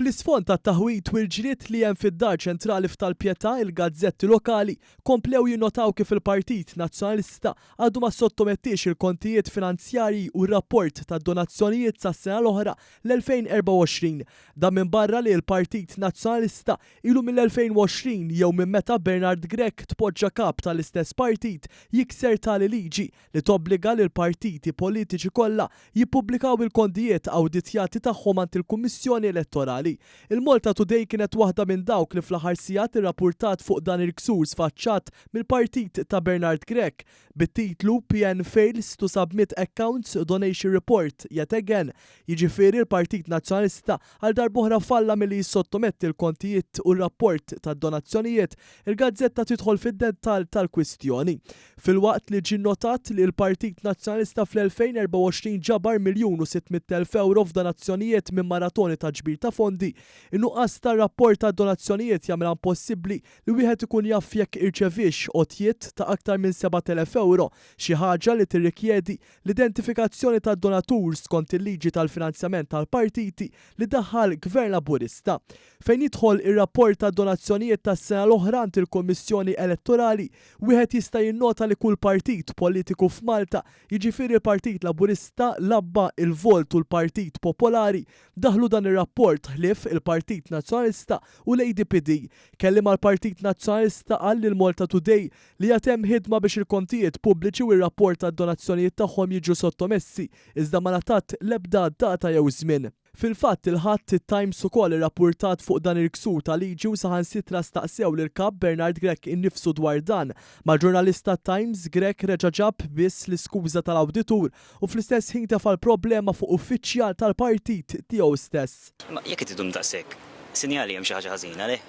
Fl-isfond tat-taħwid u l-ġlied li hemm fid-Dar Ċentrali f'Tal-Pietà, il-gazzetti lokali komplew jinnotaw kif il-Partit Nazzjonalista għadu ma ssottomettiex il-kontijiet finanzjarji u r-rapport tad-donazzjonijiet sas-sena l-oħra, l-2024. Dan minbarra li l-Partit Nazzjonalista ilu mill-2020 jew minn meta Bernard Grech tpoġġa kap tal-istess partit jikser tali liġi li tobbliga lill-partiti politiċi kollha jippubblikaw il-kontijiet awditjati tagħhom għand il-Kummissjoni Elettorali. Il-Malta Today kienet waħda minn dawk li fl-aħħar sigħat irrappurtat fuq dan il-ksur sfaċċat mill-partit ta' Bernard Grech bit-titlu PN fails to submit accounts donation report yet again, jiġifieri l-Partit Nazzjonalista għal darb'oħra falla milli jissottometti l-kontijiet u r-rapport tad-donazzjonijiet, il-gazzetta tidħol fid-dettall tal-kwistjoni. Filwaqt li ġie nnotat li l-Partit Nazzjonalista fl-2024 ġabar 1,600,000 ewro f'donazzjonijiet minn maratoni ta' ġbir ta' fondi, in-nuqqas ta' rapport tad-donazzjonijiet jagħmilha impossibbli li wieħed ikun jaf jekk irċeviex għotjiet ta' aktar minn 7,000 ewro, xi ħaġa li tirrikjedi l-identifikazzjoni tad-donatur skont il-liġi tal-finanzjament tal-partiti li daħħal Gvern Laburista. Fejn jidħol ir-rapport tad-donazzjonijiet tas-sena l-oħra għand il-Kummissjoni Elettorali, wieħed jista' jinnota li kull partit politiku f'Malta, jiġifieri l-Partit Laburista, l-ABBA, il-Volt u l-Partit Popolari, daħħlu dan ir-rapport ħlief il-Partit Nazzjonalista u l-ADPD. Kelliem għall-Partit Nazzjonalista qal lil MaltaToday li għad hemm ħidma biex il-kontijiet pubbliċi u r-rapport tad-donazzjonijiet tagħhom jiġu sottomessi, iżda ma ngħatat l-ebda data jew żmien. Fil-fatt, il-Ħadd, it-Times ukoll irrappurtat fuq dan il-ksur ta' liġi u saħansitra staqsew lill-Kap Bernard Grech innifsu dwar dan. Mal-ġurnalist tat-Times, Grech reġa' ġab biss l-iskuża tal-awditur u fl-istess ħin tefa' l-problema fuq uffiċjal tal-partit tiegħu stess. Ma jekk qed idum daqshekk, sinjal li hemm xi ħaġa ħażina, le?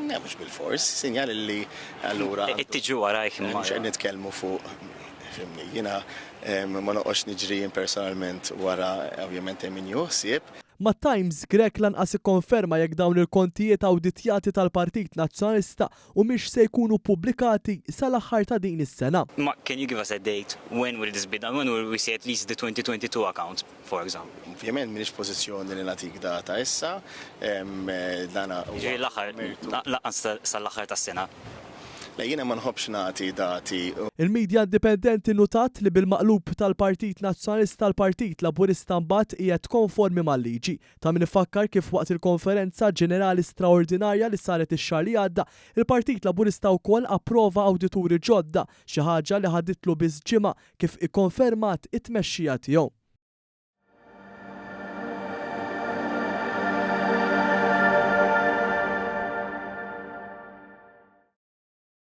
Le, mhux bilfors. Sinjal li allura. Qed tiġri warajk imma. Mhux qed nitkellmu fuq, fhimni, jiena ma noqgħodx niġri jien personalment wara ovvjament hemm min jieħu ħsieb. Mat-Times, Grech lanqas ikkonferma jekk dawn il-kontijiet awditjati tal-Partit Nazzjonalista humiex se jkunu ppubblikati sal-aħħar ta' din is-sena. Ma can you give us a date when will this be done, when will we see at least the 2022 account? for example. Ovvjament m'iniex f'pożizzjoni li nagħtik data issa, dan huwa. Jiġifieri l-aħħar, lanqas sal-aħħar tas-sena. Le, jiena ma nħobbx nagħti dati. Il-media indipendenti nnutat li bil-maqlub tal-Partit Nazzjonalista l-Partit Laburista mbagħad qiegħed konformi mal-liġi. Ta' min ifakkar kif waqt il-konferenza ġenerali straordinarja li saret ix-xahar li għadda, il-Partit Laburista wkoll approva awdituri ġodda, xi ħaġa li ħaditlu biss ġimgħa kif ikkonfermat it-tmexxija tiegħu.